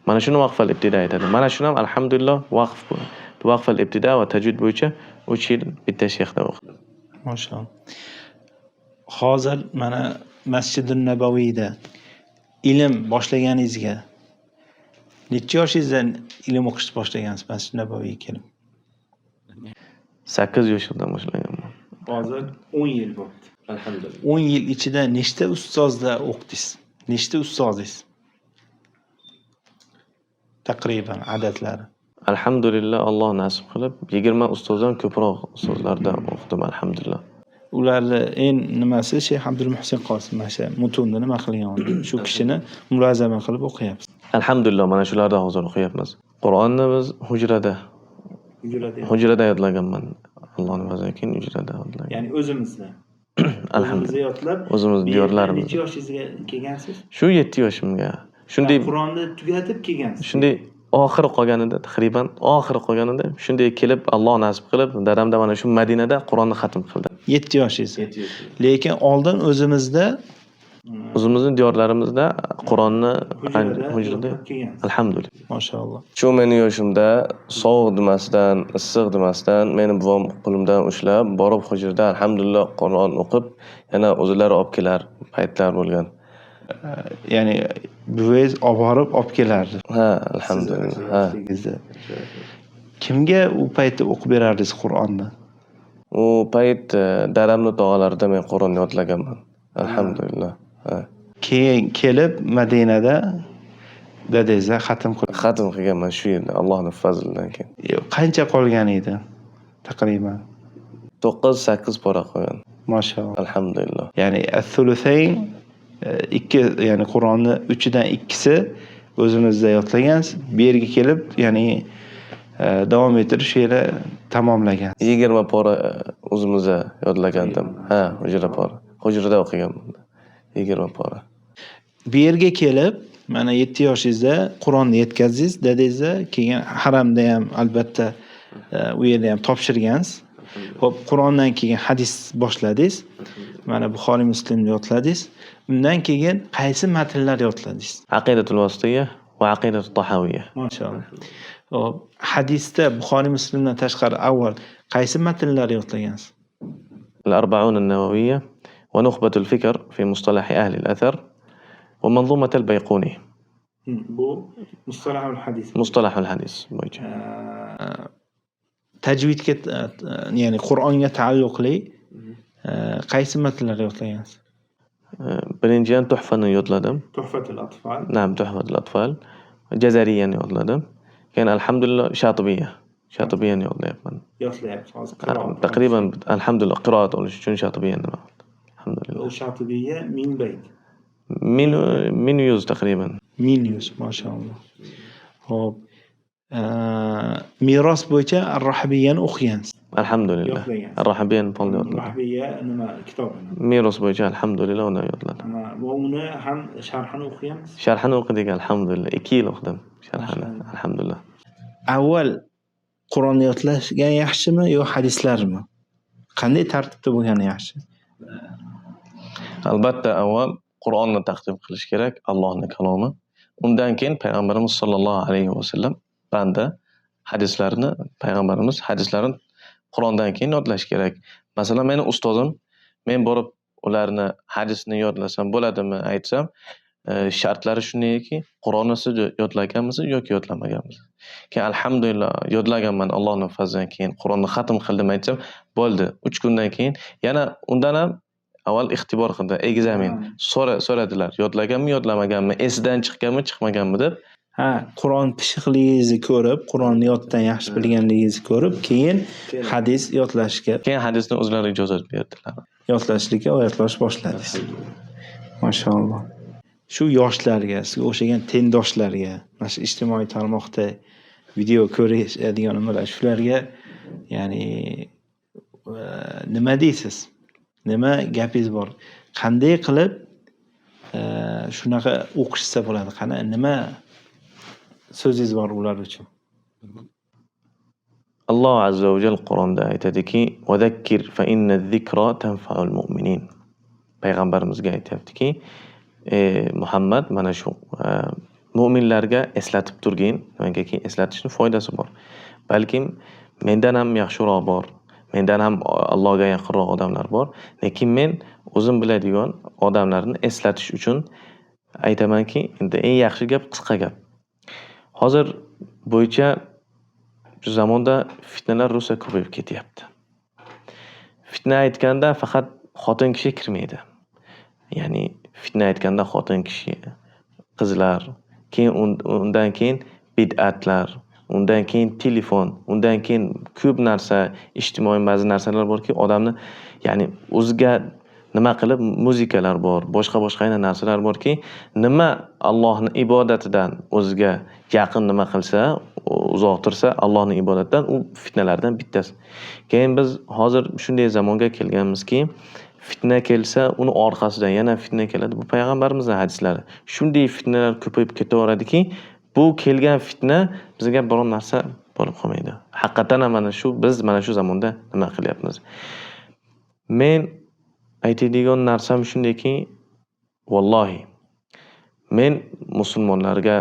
Speaker 1: Mana shuni vaqful ibtida aytadi. Mana shuni ham alhamdulillah vaqful ibtida va tajvid bo'yicha 3 yil bitta shayxda o'qidim.
Speaker 2: Mashalloh. Hozir mana Masjidun Nabaviyda ilm boshlaganingizga necha yoshingizdan ilm o'qishni boshlagansiz Masjid Nabaviyga kelib?
Speaker 1: 8 yoshimdan boshlaganman.
Speaker 2: Hozir 10 yil bo'ldi.
Speaker 1: Alhamdulillah.
Speaker 2: 10 yil ichida nechta ustozda o'qidingiz? Nechta ustozingiz? Taqriban adadlari.
Speaker 1: Alhamdulillah, Alloh nasib qilib 20 ustozdan ko'proq ustozlardan o'qidim, alhamdulillah.
Speaker 2: Ularni eng nimasi Shayx Abdul Muhsin Qosim, mana shu mutunni nima qilgan, shu kishini mulozama qilib o'qiyapsiz.
Speaker 1: Alhamdulillah, mana shulardan hozir o'qiyapmiz. Qur'onni biz hujrada yodlaganman. Allohning fazlidan keyin hujrada yodlagan.
Speaker 2: Ya'ni o'zimizda.
Speaker 1: Alhamdulillah.
Speaker 2: Yodlab,
Speaker 1: o'zimiz diyorlarimiz.
Speaker 2: Necha yoshingizga kelgansiz?
Speaker 1: Shu 7 yoshimga. Shunday
Speaker 2: Qur'onni tugatib kelgansiz.
Speaker 1: Shunday oxiri qolganida, taqriban oxiri qolganida shunday kelib Alloh nasib qilib, dadamda mana shu Madinada Qur'onni xatm qildi.
Speaker 2: 7 yoshingiz. Lekin oldin o'zimizda
Speaker 1: o'zimizni diyorlarimizda Qur'onni hujrada alhamdulillah.
Speaker 2: Mashalloh.
Speaker 1: Shu meni yoshimda sovuq demasdan, issiq demasdan meni buvam qo'limdan ushlab borib hujrada alhamdulillah Qur'on o'qib, yana o'zlari olib kelar paytlar bo'lgan.
Speaker 2: Ya'ni buvangiz olib borib olib kelardi.
Speaker 1: Ha, alhamdulillah. Ha.
Speaker 2: Kimga u paytda o'qib berardingiz Qur'onni?
Speaker 1: U payt dadamni tog'alarida men Qur'onni yodlaganman. Alhamdulillah. Ha.
Speaker 2: Keyin kelib Madinada dadangizdan xatm qilib.
Speaker 1: Xatm qilganman shu yerda, Allohning fazlidan keyin.
Speaker 2: Qancha qolgan edi taqriban?
Speaker 1: 9-8 pora qolgan.
Speaker 2: Mashalloh.
Speaker 1: Alhamdulillah.
Speaker 2: Ya'ni as-sulusayn ikki, ya'ni Qur'onni 3dan 2si o'zimizda yodlagansiz. Bu yerga kelib, ya'ni davom ettirib shu yerda tamomlagan.
Speaker 1: 20 pora o'zimizda yodlagandim. Ha, hujra pora. Hujrada o'qiganman. 20 pora.
Speaker 2: Bu yerga kelib Mana 7 yoshingizda Qur'onni yetkazdingiz dadangizda, keyin haramda ham albatta u yerda ham topshirgansiz. Xo'p, Qur'ondan keyin hadis boshladingiz. Mana Buxoriy, Muslimni yodladingiz. Undan keyin qaysi matnlar yodladingiz?
Speaker 1: Aqidatul Vasitiyya va Aqidatut Tahawiyya.
Speaker 2: Mashalloh. Xo'p, hadisda Buxoriy, Muslimdan tashqari avval qaysi matnlarni yodlagansiz?
Speaker 1: Al-Arba'un an-Nawawiyya va Nukhbatul Fikr fi mustalah ahli al-athar va Manzumat al-Bayquni.
Speaker 2: Bu mustalahul hadis.
Speaker 1: Mustalahul hadis bo'yicha.
Speaker 2: Tajvidga, ya'ni Qur'onga taalluqli qaysi matnlarni yodlagansiz?
Speaker 1: Birinchidan Tuhfani yodladim.
Speaker 2: Tuhfatul Atfal.
Speaker 1: Naam, Tuhfatul Atfal. Jazariyani yodladim. Keyin alhamdulillah Shatibiyya. Shatibiyani yodlayapman.
Speaker 2: Yodlayapsiz hozir qiroat.
Speaker 1: Taqriban alhamdulillah qiroat olish uchun Shatibiyani nima qildim. Alhamdulillah.
Speaker 2: U Shatibiyya 1000 bayt.
Speaker 1: 1100 taqriban.
Speaker 2: 1100, mashalloh. Xo'p. Meros bo'yicha Ar-Rahbiyyani o'qigansiz.
Speaker 1: Alhamdulillah. Ar-Rahbiyyani polni yodladim.
Speaker 2: Rahbiyya nima kitobini?
Speaker 1: Meros bo'yicha alhamdulillah uni yodladim.
Speaker 2: Va uni ham sharhini o'qigansiz?
Speaker 1: Sharhini o'qidik alhamdulillah. 2 yil o'qidim sharhini alhamdulillah.
Speaker 2: Avval Qur'onni yodlashgan yaxshimi yo hadislarmi? Qanday tartibda bo'lgani yaxshi?
Speaker 1: Albatta avval Qur'onni taqdim qilish kerak, Allohning kalomi. Undan keyin Payg'ambarimiz sollallohu alayhi vasallam banda hadislarni, Payg'ambarimiz hadislarini Qur'ondan keyin yodlash kerak. Masalan, meni ustozim, men borib ularni hadisini yodlasam bo'ladimi aytsam, shartlari shundayki, Qur'onni siz yodlaganmisiz yoki yodlamaganmisiz? Keyin alhamdulillah yodlaganman Allohning fazlidan keyin Qur'onni xatm qildim aytsam, bo'ldi. 3 kundan keyin yana undan ham avval ixtibor qildi, ekzamen. So'radilar, yodlaganmi, yodlamaganmi, esidan chiqqanmi, chiqmaganmi deb.
Speaker 2: Ha, Qur'on pishiqligingizni ko'rib, Qur'onni yoddan yaxshi bilganligingizni ko'rib, keyin hadis yodlashga.
Speaker 1: Keyin hadisni o'zlari ijozat berdilar.
Speaker 2: Yodlashlikka yodlash boshladingiz. Mashalloh. Shu yoshlarga, sizga o'xshagan tengdoshlarga, mana shu ijtimoiy tarmoqda video ko'rishadigan nimalar, shularga, ya'ni nima deysiz? Nima gapingiz bor? Qanday qilib shunaqa o'qishsa bo'ladi? Qani nima so'zingiz bor ular uchun?
Speaker 1: Alloh azza va jall Qur'onda aytadiki: "Va zakkir fa inna zikra tanfa'ul mu'minin." Payg'ambarimizga aytayaptiki, Muhammad, mana shu mu'minlarga eslatib turgin, nimagaki eslatishning foydasi bor. Balkim mendan ham yaxshiroq bor, mendan ham Allohga yaqinroq odamlar bor, lekin men o'zim biladigan odamlarni eslatish uchun aytamanki, endi eng yaxshi gap qisqa gap. Hozir bo'yicha shu zamonda fitnalar rosa ko'payib ketyapti. Fitna aytganda faqat xotin kishi kirmaydi. Ya'ni fitna aytganda xotin kishi, qizlar, keyin undan keyin bid'atlar, undan keyin telefon, undan keyin ko'p narsa, ijtimoiy ba'zi narsalar borki, odamni, ya'ni o'ziga nima qilib, muzikalar bor, boshqa-boshqa yana narsalar borki, nima Allohning ibodatidan o'ziga yaqin nima qilsa, uzoq tursa Allohning ibodatidan, u fitnalardan bittasi. Keyin biz hozir shunday zamonga kelganmizki, fitna kelsa, uni orqasidan yana fitna keladi. Bu payg'ambarimizning hadislari. Shunday fitnalar ko'payib ketaveradiki, bu kelgan fitna bizga biror narsa bo'lib qolmaydi. Haqiqatan ham mana shu biz mana shu zamonda nima qilyapmiz? Men aytadigan narsam shundayki, vallohi men musulmonlarga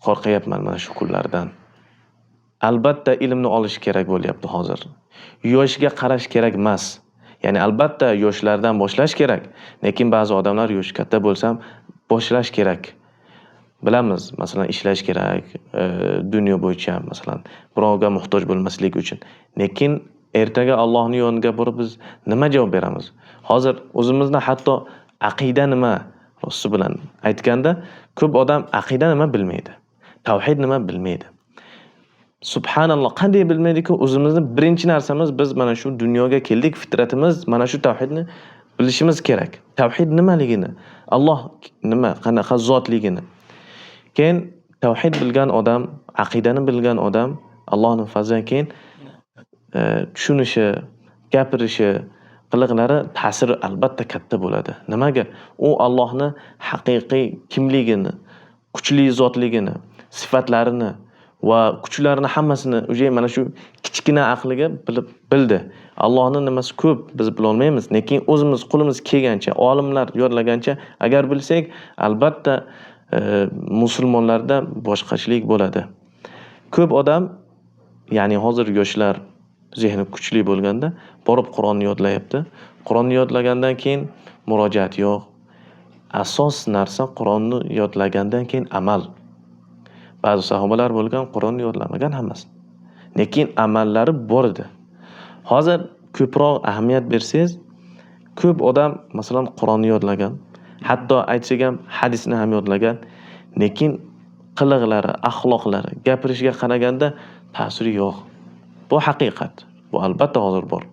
Speaker 1: qo'rqyapman mana shu kunlardan. Albatta ilmni olish kerak bo'lyapti hozir. Yoshga qarash kerak emas. Ya'ni albatta yoshlardan boshlash kerak. Lekin ba'zi odamlar yoshi katta bo'lsa ham boshlash kerak. Bilamiz, masalan, ishlash kerak, dunyo bo'yicha, masalan, birovga muhtoj bo'lmaslik uchun. Lekin ertaga Allohning yoniga borib biz nima javob beramiz? Hozir o'zimizni hatto aqida nima rosti bilan aytganda ko'p odam aqida nima bilmaydi. Tavhid nima bilmaydi. Subhanalloh, qanday bilmaydi-ku, o'zimizni birinchi narsamiz biz mana shu dunyoga keldik, fitratimiz mana shu tavhidni bilishimiz kerak. Tavhid nimaligini, Alloh nima, qanaqa zotligini. Keyin tavhid bilgan odam, aqidani bilgan odam Allohning fazlidan keyin tushunishi, gapirishi, qiliqlari ta'siri albatta katta bo'ladi. Nimaga? U Allohning haqiqiy kimligini kuchli zotligini, sifatlarini va kuchlarini hammasini уже mana shu kichkina aqliga bilib bildi. Allohning nimasi ko'p biz bila olmaymiz, lekin o'zimiz qo'limiz kelgancha, olimlar yodlagancha agar bilsak, albatta musulmonlarda boshqachilik bo'ladi. Ko'p odam, ya'ni hozir yoshlar zehni kuchli bo'lganda borib Qur'onni yodlayapti. Qur'onni yodlagandan keyin murojaat yo'q. Asos narsa Qur'onni yodlagandan keyin amal. Ba'zi sahobalar bo'lgan, Qur'onni yodlamagan hammasi. Lekin amallari bor edi. Hozir ko'proq ahamiyat bersangiz, ko'p odam masalan Qur'onni yodlagan, hatto aytsak ham hadisni ham yodlagan, lekin qiliqlari, axloqlari, gapirishiga qaraganda ta'siri yo'q. Bu haqiqat. Bu albatta hozir bor.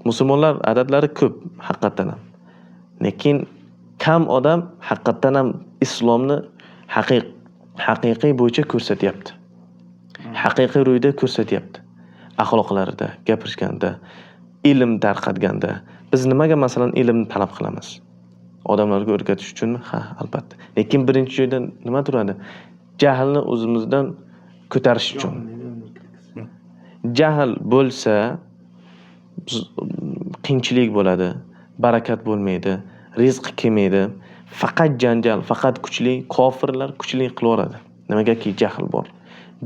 Speaker 1: Musulmonlar adadlari ko'p haqiqatdan ham. Lekin kam odam haqiqatdan ham islomni haqiqiy bo'yicha ko'rsatyapti. Haqiqiy ro'yda ko'rsatyapti. Axloqlarida, gapirishganda, ilm tarqatganda. Biz nimaga masalan ilmni talab qilamiz? Odamlarga o'rgatish uchunmi? Ha, albatta. Lekin birinchi joyda nima turadi? Jahlni o'zimizdan ko'tarish uchun. Jahl bo'lsa qiyinchilik bo'ladi, barakat bo'lmaydi, rizq kelmaydi. Faqat janjal, faqat kuchli kofirlar kuchli qilaveradi. Nimagaki jahl bor.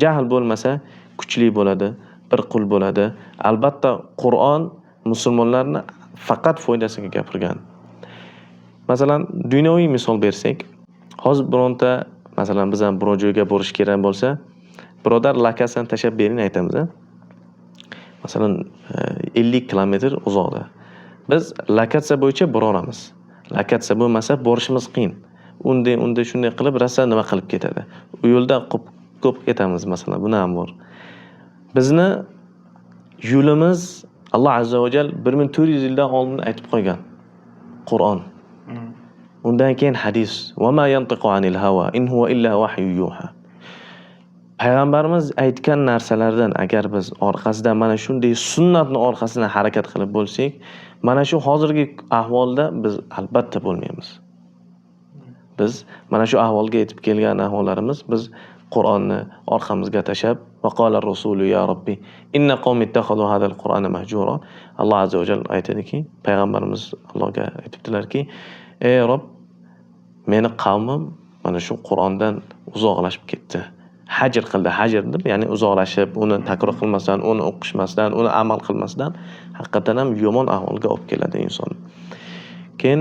Speaker 1: Jahl bo'lmasa kuchli bo'ladi, bir qul bo'ladi. Albatta Qur'on musulmonlarni faqat foydasiga gapirgan. Masalan, dunyoviy misol bersak, hozir bironta, masalan, biz ham biror joyga borish kerak bo'lsa, birodar lokatsiyani tashlab bering aytamiz, a? Masalan, 50 kilometr uzoqda. Biz lokatsiya bo'yicha boraveramiz. Lokatsiya bo'lmasa borishimiz qiyin. Unday, unday shunday qilib rosa nima qilib ketadi. U yo'lda ko'p ketamiz masalan, buni ham bor. Bizni yo'limiz Alloh azza va jall 1400 yildan oldin aytib qo'ygan. Qur'on. Undan keyin hadis. Va ma yantiqu anil hawa in huwa illa wahyu yuha. Payg'ambarimiz aytgan narsalardan agar biz orqasidan mana shunday sunnatni orqasidan harakat qilib bo'lsak, mana shu hozirgi ahvolda biz albatta bo'lmaymiz. Biz mana shu ahvolga yetib kelgan ahvollarimiz biz Qur'onni orqamizga tashab, va qala rasulu ya robbi inna qawmi ittakhadhu hadal qur'ana mahjura. Alloh azza va jalla aytadiki, payg'ambarimiz Allohga aytibdilarki, ey Rob, meni qavmim mana shu Qur'ondan uzoqlashib ketdi. Hajr qildi, hajr deb, ya'ni uzoqlashib, uni takror qilmasdan, uni o'qishmasdan, uni amal qilmasdan haqiqatan ham yomon ahvolga olib keladi inson. Keyin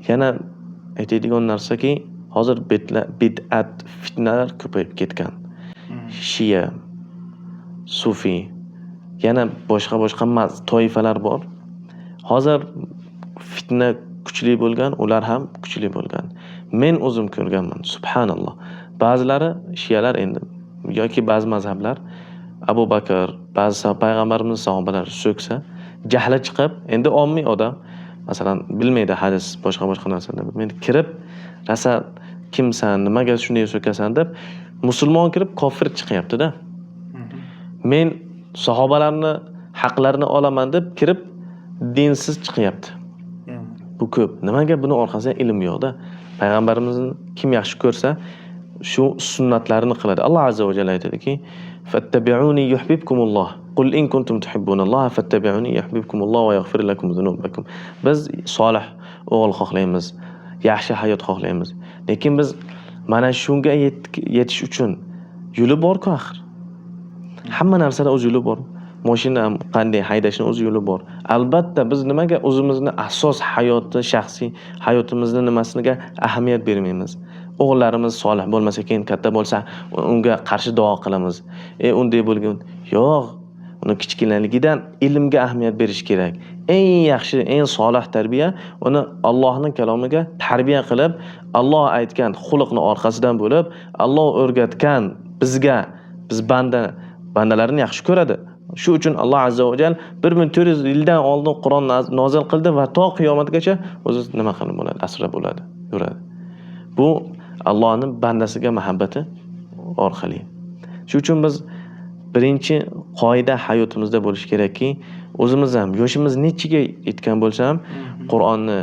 Speaker 1: yana aytadigan narsaki, hozir bid'at, fitnalar ko'payib ketgan. Shia, sufiy, yana boshqa-boshqa toifalar bor. Hozir fitna kuchli bo'lgan, ular ham kuchli bo'lgan. Men o'zim ko'rganman, subhanalloh. Ba'zilari shialar endi yoki ba'zi mazhablar Abu Bakr, ba'zi payg'ambarimiz sahobalari so'ksa, jahli chiqib, endi ommiy odam, masalan, bilmaydi hadis, boshqa-boshqa narsalarni bilmaydi, kirib, rosa kimsan, nimaga shunday so'kasan deb musulmon kirib kofir chiqyapti-da. Men sahobalarni haqlarini olaman deb kirib dinsiz chiqyapti. Bu ko'p. Nimaga buni orqasida ilm yo'q-da? Payg'ambarimizni kim yaxshi ko'rsa, shu sunnatlarini qiladi. Alloh azza va jalla aytadiki, fattabi'uni yuhibbukumulloh. Qul in kuntum tuhibbunalloha fattabi'uni yuhibbukumulloh va yaghfir lakum dhunubakum. Biz solih o'g'il xohlaymiz, yaxshi hayot xohlaymiz. Lekin biz mana shunga yetish uchun yo'li bor-ku axir. Hamma narsada o'z yo'li bor. Mashina ham qanday haydashni o'z yo'li bor. Albatta biz nimaga o'zimizni asos hayoti, shaxsiy hayotimizni nimasiga ahamiyat bermaymiz? O'g'illarimiz solih bo'lmasa, keyin katta bo'lsa, unga qarshi duo qilamiz. Unday bo'lgin. Yo'q, uni kichkinaligidan ilmga ahamiyat berish kerak. Eng yaxshi, eng solih tarbiya uni Allohning kalomiga tarbiya qilib, Alloh aytgan xuluqni orqasidan bo'lib, Alloh o'rgatgan bizga, biz bandalarini yaxshi ko'radi. Shu uchun Alloh azza va jall 1400 yildan oldin Qur'on nozil qildi va to qiyomatgacha o'zi nima qilib bo'ladi, asrab bo'ladi, yuradi. Bu Allohning bandasiga muhabbati orqali. Shu uchun biz birinchi qoida hayotimizda bo'lishi kerakki, o'zimiz ham yoshimiz nechiga yetgan bo'lsa ham Qur'onni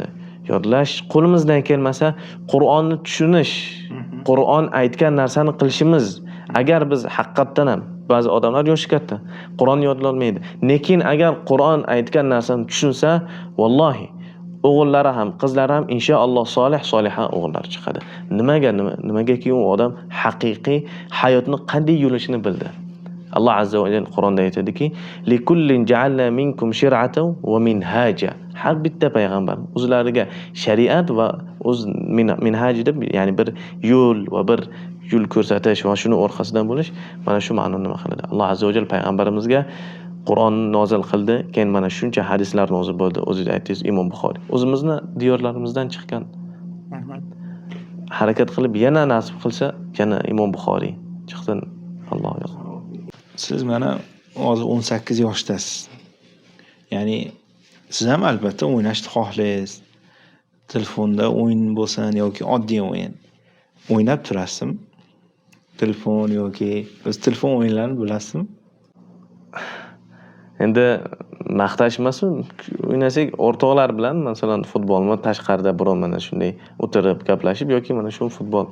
Speaker 1: yodlash, qo'limizdan kelmasa Qur'onni tushunish. Qur'on aytgan narsani qilishimiz. Agar biz haqiqatdan ham, ba'zi odamlar yoshi katta, Qur'on yodlolmaydi. Lekin agar Qur'on aytgan narsani tushunsa, vallohi o'g'illari ham, qizlari ham inshaalloh solih, soliha o'g'illar chiqadi. Nimaga? Nimagaki u odam haqiqiy hayotni qanday yo'lishini bildi. Alloh azza va jalla Qur'onda aytadiki, likullin ja'alna minkum shir'atan va minhaja. Har bitta payg'ambar o'zlariga shariat va o'z minhaji deb, ya'ni bir yo'l va bir yo'l ko'rsatish va shuni orqasidan bo'lish, mana shu ma'noni nima qiladi? Alloh azza va jalla payg'ambarimizga Qur'onni nozil qildi, keyin mana shuncha hadislar nozil bo'ldi. O'zingiz aytdingiz, Imom Buxoriy. O'zimizni diyorlarimizdan chiqqan. Harakat qilib yana nasib qilsa, yana Imom Buxoriy chiqsin, Allohga.
Speaker 2: Siz mana hozir 18 yoshdasiz. Ya'ni siz ham albatta o'ynashni xohlaysiz. Telefonda o'yin bo'lsin yoki oddiy o'yin. O'ynab turasizmi? Telefon yoki o'z telefon o'yinlarini bilasizmi?
Speaker 1: Endi maqtash emas, o'ynasak o'rtoqlar bilan, masalan, futbolmi tashqarida birov mana shunday o'tirib gaplashib yoki mana shu futbol.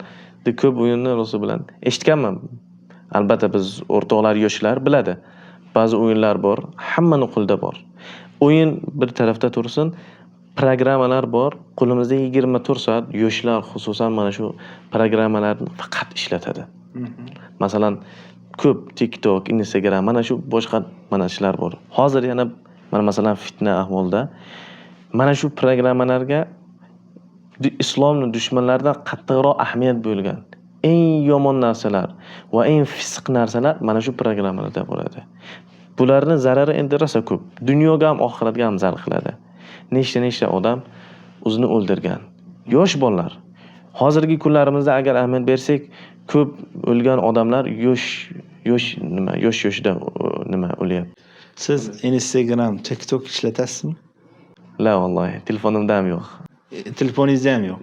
Speaker 1: Ko'p o'yinni rosa bilan eshitganman. Albatta biz o'rtoqlar, yoshlar biladi. Ba'zi o'yinlar bor, hammani qo'lida bor. O'yin bir tarafda tursin, programmalar bor. Qo'limizda 24 soat yoshlar xususan mana shu programmalarni faqat ishlatadi. Masalan, ko'p TikTok, Instagram, mana shu boshqa mana shular bor. Hozir yana mana masalan fitna ahvolda mana shu programmalarga islomning dushmanlaridan qattiqroq ahamiyat bo'lgan. Eng yomon narsalar va eng fisq narsalar mana shu programmalarda bo'ladi. Bularning zarari endi rosa ko'p. Dunyoga ham, oxiratga ham zarar qiladi. Nechta-nechta odam o'zini o'ldirgan. Yosh bolalar. Hozirgi kunlarimizda agar ahamiyat bersak, ko'p o'lgan odamlar yosh yoshida nima o'lyapti.
Speaker 2: Siz Instagram, TikTok ishlatasizmi?
Speaker 1: La vallahi, telefonimda ham yo'q.
Speaker 2: Telefoningizda ham yo'q.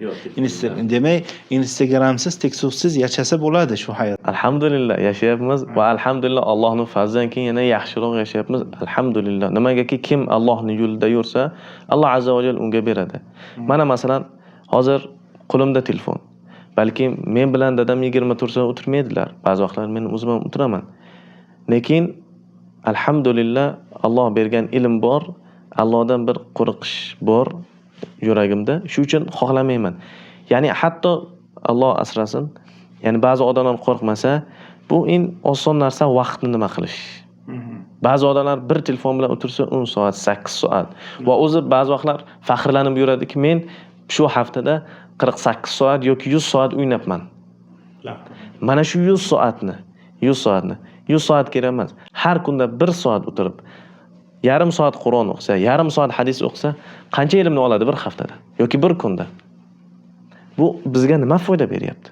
Speaker 2: Demak, Instagramsiz, TikToksiz yashasa bo'ladi shu hayot.
Speaker 1: Alhamdulillah yashayapmiz va alhamdulillah Allohning fazlidan keyin yana yaxshiroq yashayapmiz. Alhamdulillah. Nimagaki kim Allohning yo'lida yursa, Alloh azza va jalla unga beradi. Mana masalan, hozir qo'limda telefon. Balki men bilan dadam 24 soat o'tirmaydilar. Ba'zi vaqtlar men o'zim ham o'tiraman. Lekin alhamdulillah Alloh bergan ilm bor, Allohdan bir qo'rqish bor yuragimda. Shu uchun xohlamayman. Ya'ni hatto Alloh asrasin, ya'ni ba'zi odamlar qo'rqmasa, bu eng oson narsa vaqtni nima qilish. Ba'zi odamlar bir telefon bilan o'tirsa 10 soat, 8 soat va o'zi ba'zi vaqtlar faxrlanib yuradiki, men shu haftada 48 soat yoki 100 soat o'ynabman. Mana shu 100 soatni, 100 soat kerak emas. Har kunda 1 soat o'tirib, yarim soat Qur'on o'qisa, yarim soat hadis o'qisa, qancha ilmni oladi bir haftada yoki bir kunda? Bu bizga nima foyda beryapti?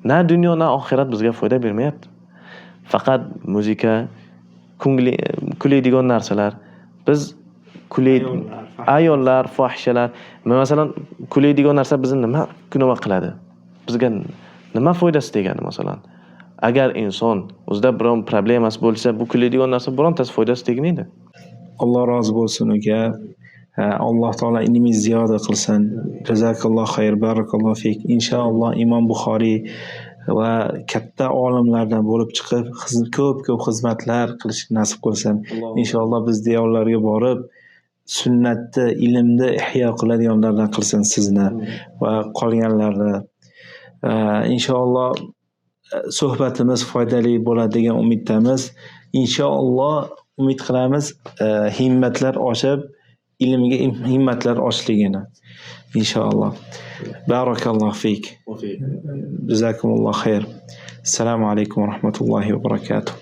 Speaker 1: Na dunyo, na oxirat bizga foyda bermayapti. Faqat muzika, kuladigan narsalar. Biz ayollar, fohishalar, masalan, kuladigan narsa bizni nima nima qiladi? Bizga nima foydasi tegadi masalan? Agar inson o'zida biron problemasi bo'lsa, bu kuladigan narsa birontasi foydasi tegmaydi.
Speaker 2: Alloh rozi bo'lsin uka. Alloh taolo ilmingizni ziyoda qilsin. Jazakalloh xayr, barakallohu fik. Inshaalloh Imom Buxoriy va katta olimlardan bo'lib chiqib, ko'p-ko'p xizmatlar qilish nasib qilsin. Inshaalloh biz diyorlarga borib, sunnatni, ilmni ihyo qiladiganlardan qilsin sizni va qolganlarni. Inshaalloh suhbatimiz foydali bo'ladi degan umiddamiz. Inshaalloh umid qilamiz, himmatlar oshib, ilmga himmatlar oshligini. Inshaalloh. Barakallohu fik. Jazakumulloh xayr. Assalomu alaykum va rahmatullohi va barakatuh.